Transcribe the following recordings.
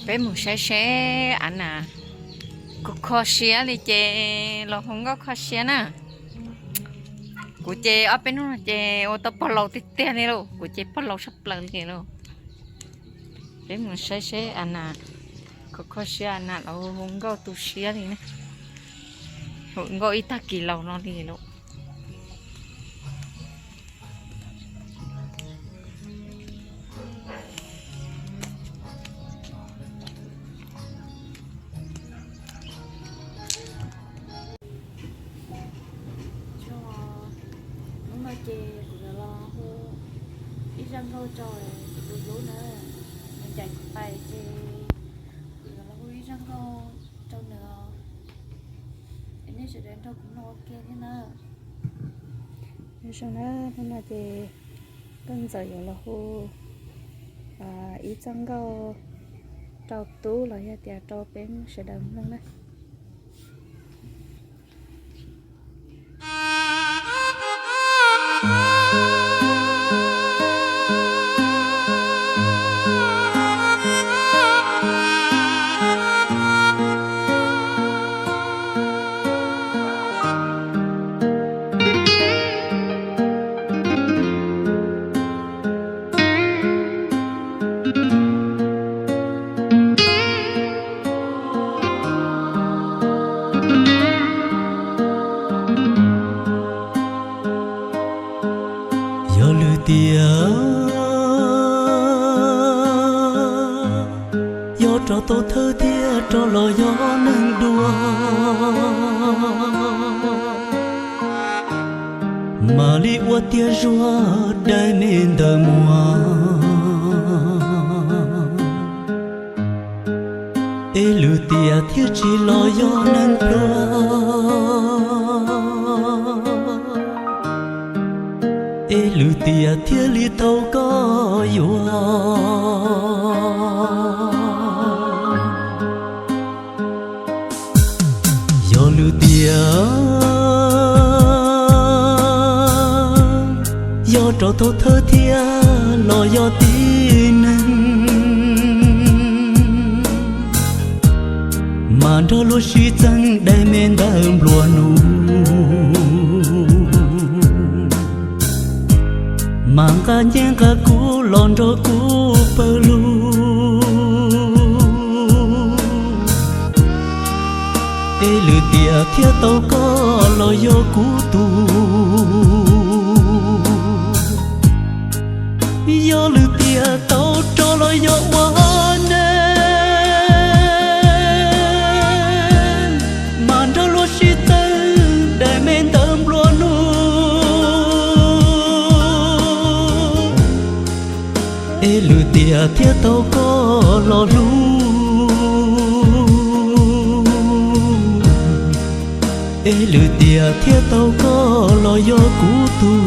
Peb mus saib seb av nas kuj kho siab li ces los hu nkauj kho siab na. Kuv ces ob peb hnub no ces ua tau pog laus tiag tiag li lauj, kuv ces pog laus tshaj plaws li lauj. Peb mus saib seb av nas kuj kho siab, av nas los hu nkauj tu siab li na. Hu nkauj ib tag kis laus no li lauj. Hnub no ces kuv yuav los hu ib zaj nkauj rau kuv tus hlub na, nws ncaim kuv pais ces kuv yuav los hu ib zaj nkauj rau nws os. Es nej sawv daws nrog kuv mloog ua ke thiab na. Nyob zoo na, hnub no ces Nkauj Ntxawm yuav los hu ib zaj nkauj rau Tub los yog tias rau peb sawv daws mloog na. Yog lwm tiam yog rau tau thawj thiab rau los yog neeg dua, mam li ua tiag zuag dai me ntawm muag. Es lwm tiam thiaj tsis los yog neeg pluag, es lwm tiam thiaj li tau koj yuav. Yog lwm tiam yog rau tau thawj thiab los yog tib neeg, mas nrog luag sib txeeg dai me ntawm nplua nuj, mas nqa ncej nqa kub los nrog kuv pawg lug. Es lwm tiam thiaj tau koj los yog kuv tug. Yog lwm tiam tau rov los yog ua neeg, mas nrog luag sib txeeg dai me ntawm nplua nuj. Es lwm tiam thiaj tau koj los hlub, es lwm tiam thiaj tau koj los yog kuv tug.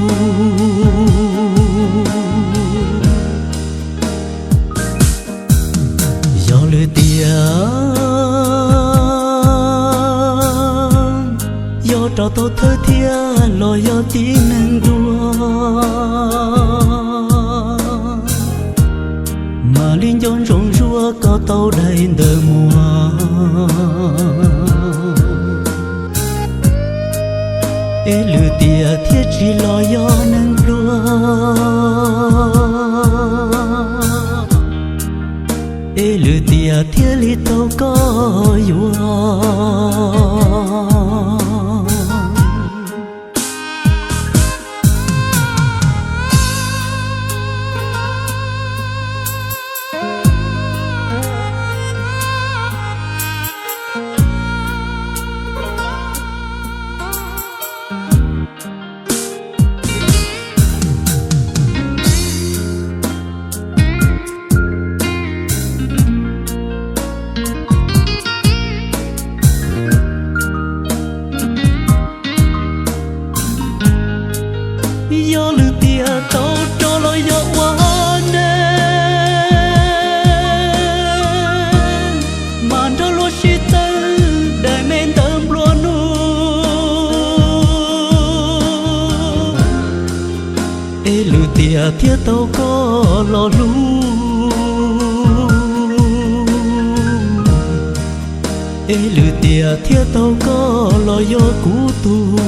Yog lwm tiam yog rau tau thawj thiab los yog tib neeg dua, mam li nco ntsoov zuag koj tau dai ntawm muag. Es lwm tiam thiaj tsis los yog neeg pluag, es lwm tiam thiaj li tau koj yuav. Yog lwm tiam tau rov los yog ua neeg, mas nrog luag sib txeeg dai me ntawm nplua nuj. Es lwm tiam thiaj tau koj los hlub, Peb lwm tiam thiaj tau koj los yog kuv tug.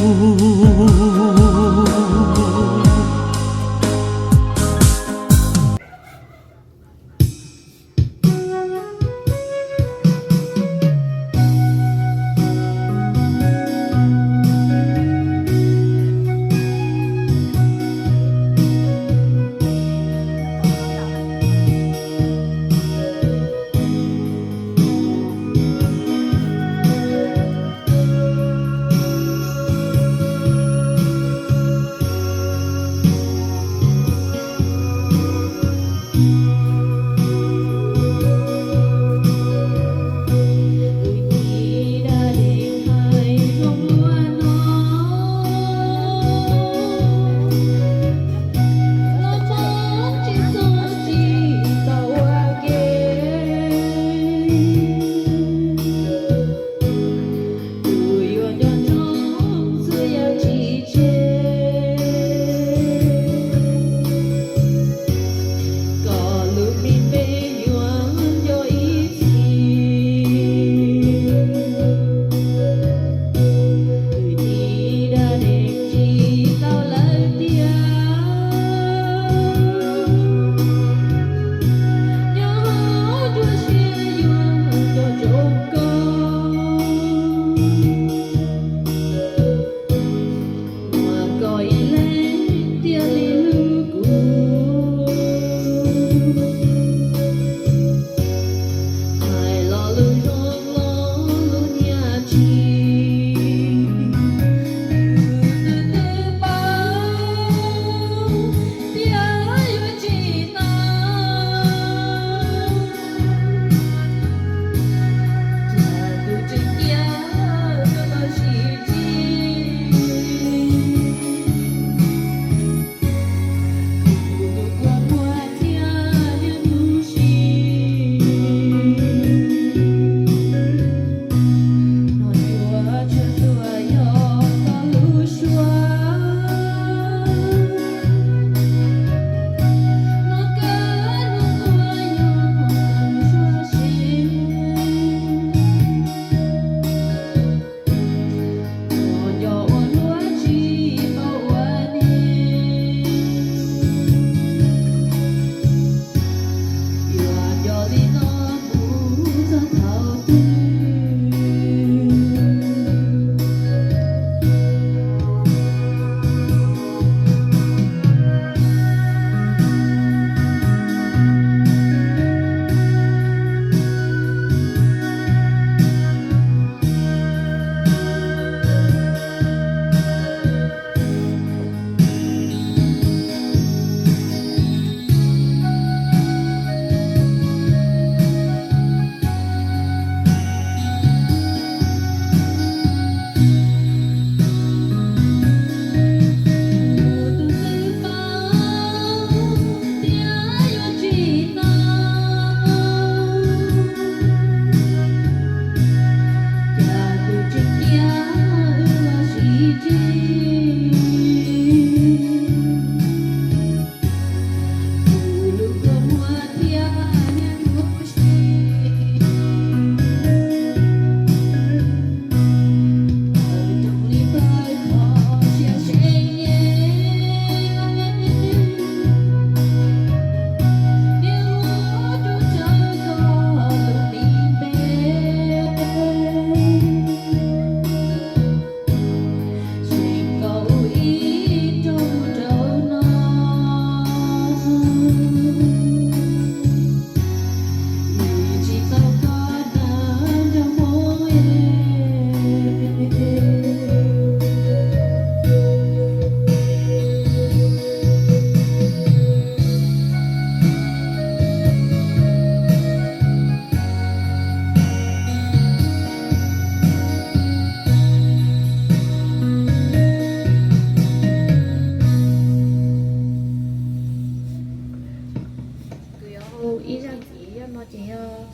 Kuv yuav hu ib zaj ntxiv, zaj no ces yog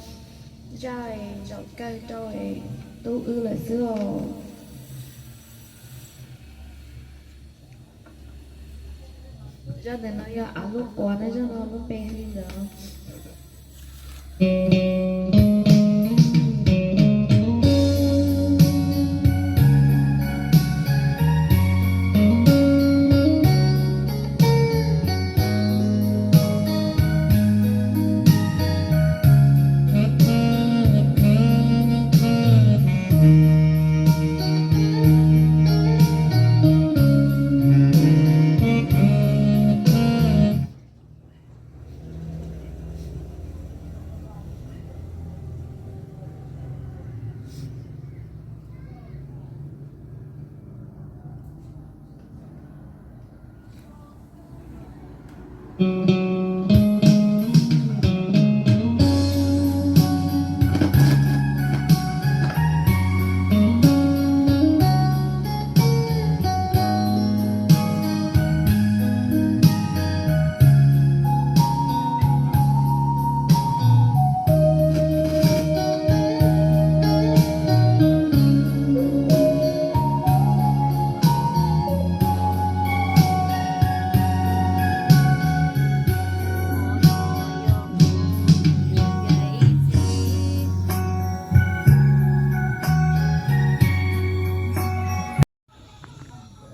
zaj zaum kawg rau tub wb lawm xwb os. Zaj ntawm no yog av lub quav na, zaj no lub npe li ntawd.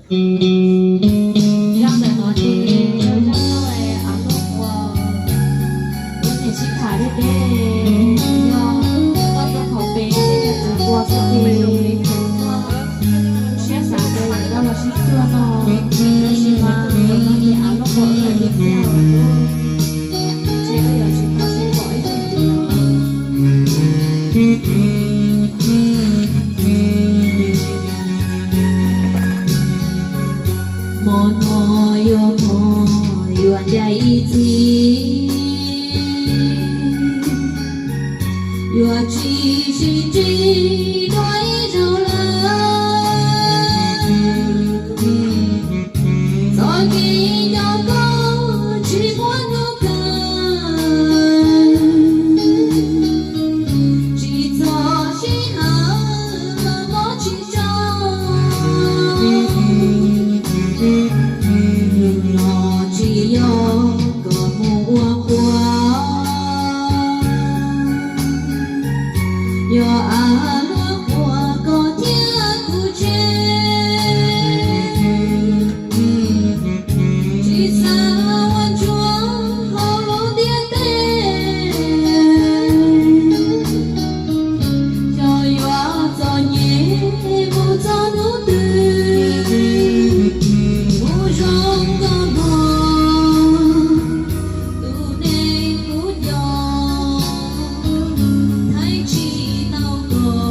Zaj ntawm no ces yog zaj av luaj qhua, lub niam sib tham thiab peb yog koj rau qhov pem thiab yog tus ua xwb ces muaj siab xav tias yuav coj los sib cuag no, tab sis mas zaum no ces av luaj qhua ua li tiag, ntshe wb yuav tsis tau sib pom ib tug ntxiv. Hmo no yog hmo yuav ncaim ib txhis, yuav tsis sib ntsib dua ib zaug lawm. Txoj kev nco koj tsis muaj hnub kawg, tsis txog sij hawm los mob tsis tso. Los tsis yog kom mus ua qhua, yog av luaj qhua koj thiab kuv tseg. Tsis xav ua ntsuag hauv lub ntiaj teb, xyov yuav txom nyem mus txog hnub twg. Kuv zoo nkauj npaum tus neeg kuv nco, thaij tsis tau koj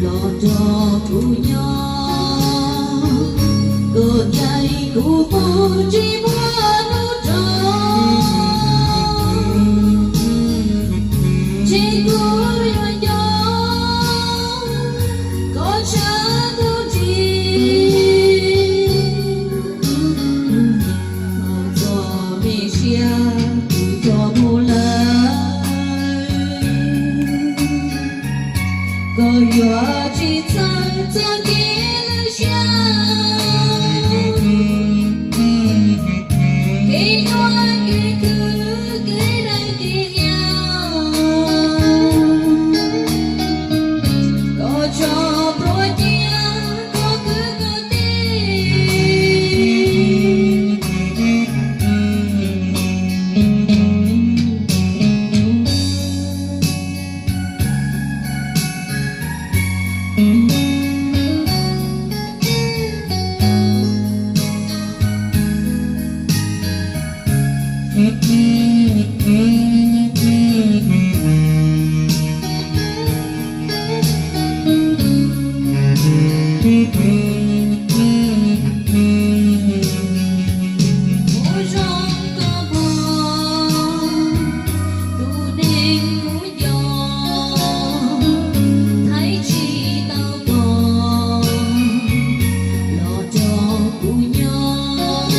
los nrog kuv nyob, koj ncaim kuv mus tsis muaj hnub rau. Ntshe kuv yuav nco koj tshaj tau ris, txog me siab kuv tso mus lawm, koj yuav tsis txawj txoj kev lwj siab, kev nyuaj kev khwv kev daig kev iab, koj tso plhuav cia koj kwv koj tij. Kuv zoo nkauj npaum tus neeg kuv nco, thaij tsis tau koj los nrog kuv nyob,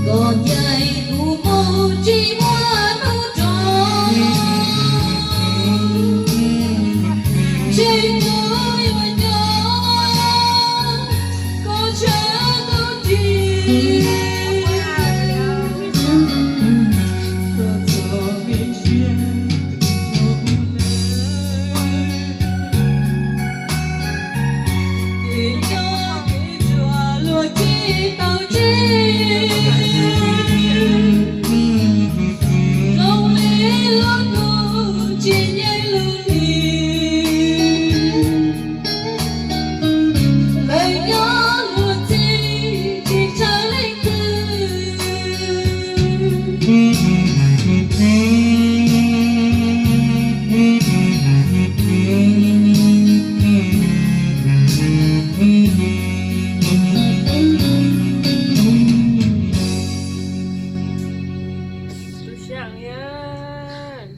koj ncaim kuv mus tsis muaj hnub rau. Ntshe kuv yuav nco koj tshaj tau ris, koj txoj me siab mus lawm. Kev nco kev ntsuag luag tsis tau tseg, zoo li lub ntuj tsis nyeem lus hlis. Lawv nyob luag txij tsis ntshaw leej twg. Tu siab,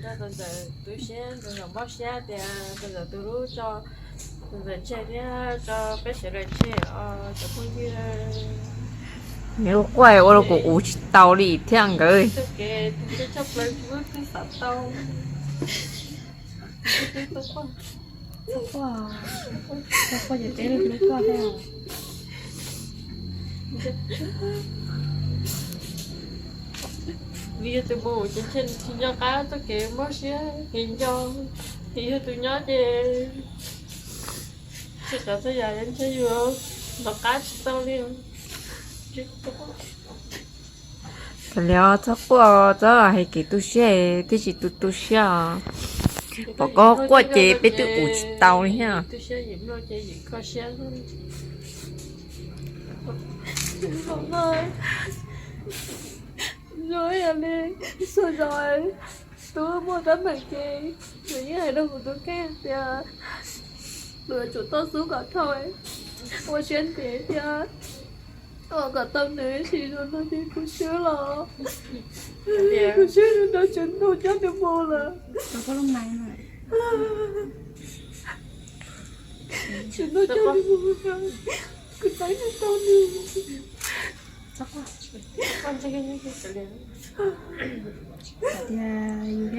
nrog tus ntxawm tu siab, tus ntxawm mob siab tias tus ntxawm tu lub tso, tus ntxawm tseg thiab tso peb sawv daws tseg os cov phooj ywg. Nws lub quaj ua rau kuv ua tsis tau li thiab nkawd. Txoj kev tshaj plaws tsis muaj leej twg xav tau. Txhob quaj, txhob quaj, txhob quaj ces peb hlub koj thiab. Nws yog tus mus ces ntshe nws tsis nco qab txoj kev mob siab, nws nco, nws yog tus nyob ces Cov txhua yam ntshe yus nrov qab tsis tau li. Kav liam, txhob quaj, txhob hais kev tu siab thiaj tsis tu tu siab os. Pom koj quaj ces peb twb ua tsis tau li thiab. Zoo yam li xyov, tub muaj teeb meem ces nws yeej hais rau kuv tus kheej tias nws tsum tau xub kom dhau, ua siab ntev thiab ua kom tau nws, tab sis zaum no ces kuv swb los, kuv swb nws, tseem nug coj nws mus lawm. Tseem nug coj nws mus, kuv txeeb tsis tau nws. Hais tias yus thiab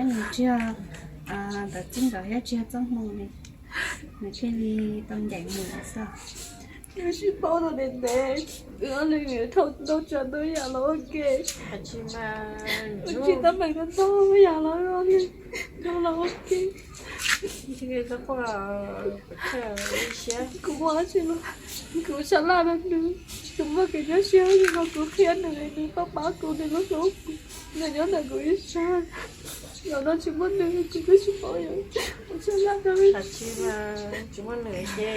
nws tsis yog, ntawm txij nkawm thiab tsis yog txoj hmoo ne, nws thiaj li tau ncaim mus xwb. Wb sib paub tau ntev ntev, wb ob leeg dhau ntau tsav ntau yam los ua ke, wb tsis teeb meem ntau yam los ua ke, dhau los ua ke. Kuv ua dab tsi los kuv sab laj rau nws, kuv muaj kev nyuaj siab li no kuv qhia nws, nws pab pab kuv, nws hlub hlub kuv, nws nyob ntawm kuv ib sab. Zaum no tsis muaj nws kuv twb tsis paub yuav ua sab laj rau. Tsis muaj nws ces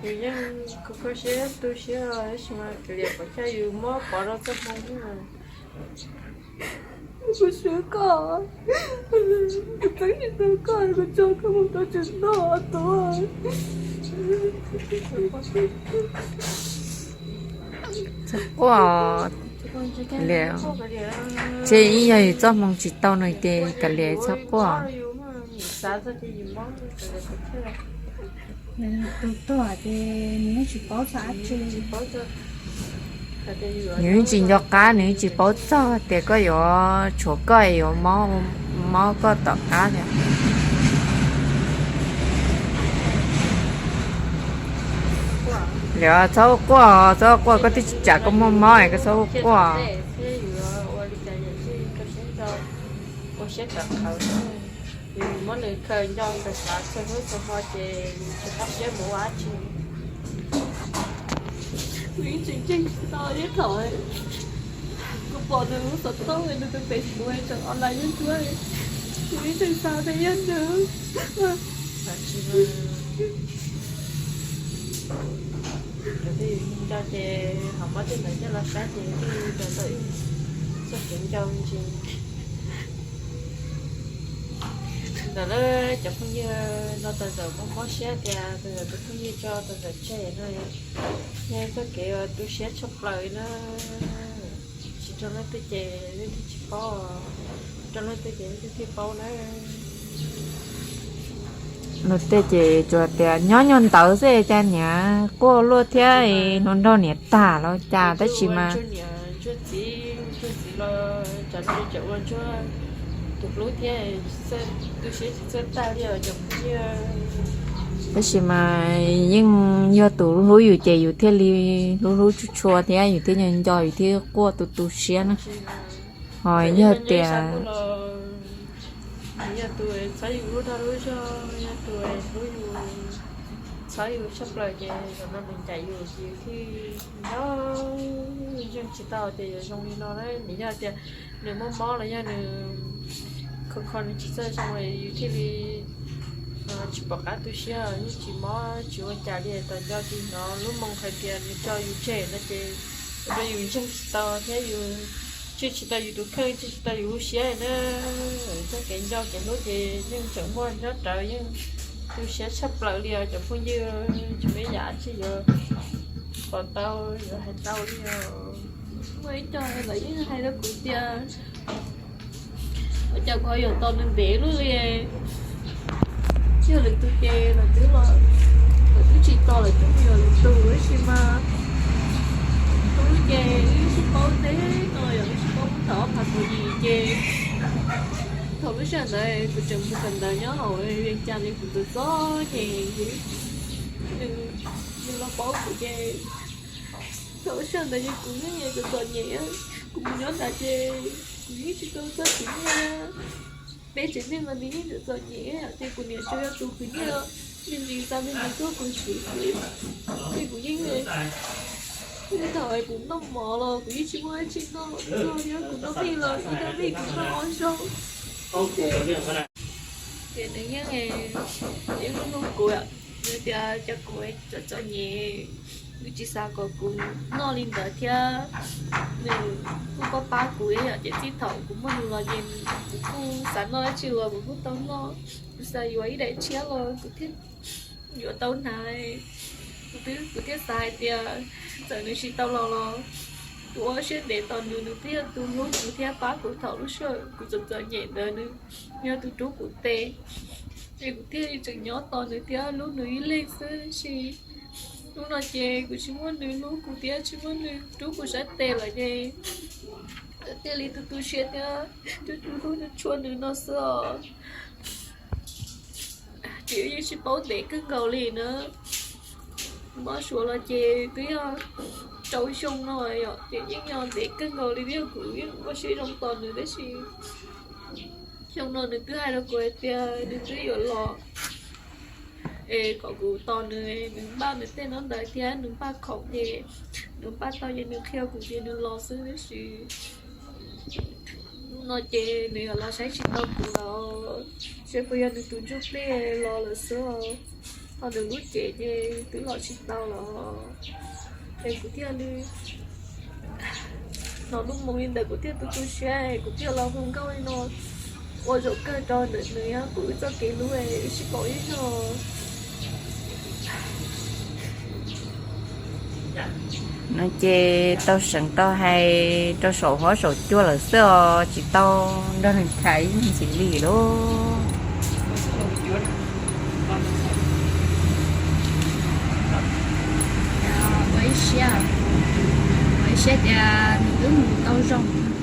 yus yeej kho kho siab tu siab, tab sis mas kav liam, pom xyov yus mob pov rau txoj hmoo xwb. Kuv swb koj, kuv txeeb tsis tau koj, kuv tso koj mus rau tsev noj tuag. Txhob quaj li, ntshe yeej yog yus txoj hmoo tsis tau no ces kav liam, txhob quaj. Nws tus tuag ces nws yeej tsis paub txog dab tsi. Nws yeej tsis nco qab, nws yeej tsis paub txog tias koj yuav tshuav koj es yuav mob koj tom qab li. Liam, txhob quaj, txhob quaj, koj twb tsis tsam koj muaj mob es koj txhob quaj. Ua siab kawm qhawv, yus muab nws khaws nco khaws xav txhua hnub txhua hmo ces yus tsis qab siab mus ua dab tsi. Kuv yeej tseem ntseeg tsis tau ib thaum kuv pom nws lub xov tooj nws tus pem kuv tseem online nyob ntsuab, kuv yeej tseem xav tias yog nws. Cov twg yus nco ces ho muab tej ntawd coj los saib ces thiaj li tau ib txoj kev nco me ntsis. Ntawm lawv cov phooj ywg no txawm mob mob siab tias txawm tus phooj ywg tso txawm tseg no, yog txoj kev uas tu siab tshaj plaws na. Tsis rau leej twg ces leej twg tsis paub, rau leej twg ces leej twg thiaj paub na. Luag tej ces tsuas tias nyob nyuag ntawd xwb cas niam quaj luaj thiab, hluas nraug niam tag los cas, tab sis mas ntsuag txiv, ntsuag txiv los cas ua ntsuag tus hlub thiab, tu siab tsis txawj tag li os cov phooj ywg. Tab sis mas yeej yog tus hlub yus ces yus thiaj li hlub hlub tshua tshua thiab, yus thiaj nco nco, yus thiaj quaj tu tu siab na. Ho yog tias yog tus txhawb yus lub dag lub zog, yog tus hlub yus, txhawb yus tshaj plaws ces zaum no nws ncaim yus ces yus thiaj nco, ntseeg tsis tau tias yuav zoo li no na. Nws yog tias nws mob mob los yog nws kho kho nws tsis txawj zoo, yus thiaj li tsis pom qab tu siab, yeej tsis mob tsis ua cas li. Tau nco tsis hnov lub moo hais tias nws tso yus tseg no ces ua rau yus ntseeg tsis tau thiab yus tswj tsis tau yus tus kheej, tswj tsis tau yus lub siab na. Txoj kev nco kev hlub ces yeej tseem muaj nyob rawv, yeej tu siab tshaj plaws li os cov phooj ywg. Tsis muaj ib yam dab tsi yuav pom tau, yuav hais tau li os. Muaj ib co lawv yeej hais rau kuv tias ua cas kuv ho yuav tos nws ntev luaj li. Tsis yog lwm tus ces lawv twb los, lawv twb tsis tos, lawv twb mus yuav lwm tus, tab sis mas kuv ces wb sib paub teb no los yog wb sib paub thaum ob phav kaum yim ces thaum lub sij hawm ntawd kuv tseem mus kawm ntawv nyob hauv Vias Cas li, kuv tus txom nyem, nws los paub kuv ces thaum lub sij hawm ntawd ces kuv yeej txom txom nyem, kuv mus nyob nrad ces kuv yeej tsis tau txog khwv nyiaj, peb tsev neeg los nws yeej txom txom nyem ces kuv niam tsuas yog tus khwv nyiaj. Me ntsis xa me ntsis tuaj kuv tsis xwb, ces kuv yeej, thaum kuv noj mov los kuv yeej tsis muaj dab tsi noj, txog yog kuv noj pij los txog yog pij kuv noj ob zaug. Ces nws yeej, yeej hlub hlub kuv, nws tias cov kuv txom txom nyem, nws tsis xav kom kuv noj li ntawd thiab. Nws kuj pab pab kuv ib yam, ces txij thaum kuv muaj nws los ces kuv kuj xav noj dab tsi los kuv kuj tau noj. Kuv xav yuav ib daim tshiab los kuv thiaj yuav tau hnav. Kuv thiaj xav hais tias txawm nws tsis tau los los kuv ua siab ntev tos nws, nws twb yog tus hlub kuv thiab pab kuv thaum lub sij hawm kuv txom txom nyem ntawd, nws yog tus rub kuv tes, es kuv thiaj li tseem nyob tos nws thiab hlub nws ib leeg xwb. Tab sis hnub no ces kuv tsis muaj nws hlub kuv thiab tsis muaj nws rub kuv sab tes lawm ces thiaj li tu tu siab thiab tu tu hlub tu tshua nws no xwb os. Ces yeej tsis paub ntev kawg nkaus li na. Mob Suav los ces twb yog rau xyoo no yom, ces yeej yog ntev kawg nkaus li, twb yog kuv yeej ua siab zoo tos nws tab sis xyoo no nws twb hais rau kuv hais tias nws twb yuav los, es kom kuv tos nws, nws npaj nws tej no ntawd thiab nws npaj khoom ces nws npaj tau ces nws qhia kuv ces nws los xwb tab sis hnub no ces nws yuav los saib tsis tau kuv lawm, seb puas yog nws tus ntsuj plig los lawm xwb os. Ho nws lub cev ces twb los tsis tau lawm, es kuv thiaj li hnov lub moo li ntawd kuv thiaj tu tu siab, kuv thiaj los hu nkauj li no ua zaum kawg rau ntawm nws thiab kuv wb txoj kev hlub wb sib paub ib zaug. No ces tau seev tau hais rau saum huab saum cua lawm xwb os, tsis tau nrog nws tham ib ntxiv li lauj. Ua ib siab, ua ib siab tias nws twb mus tau zoo.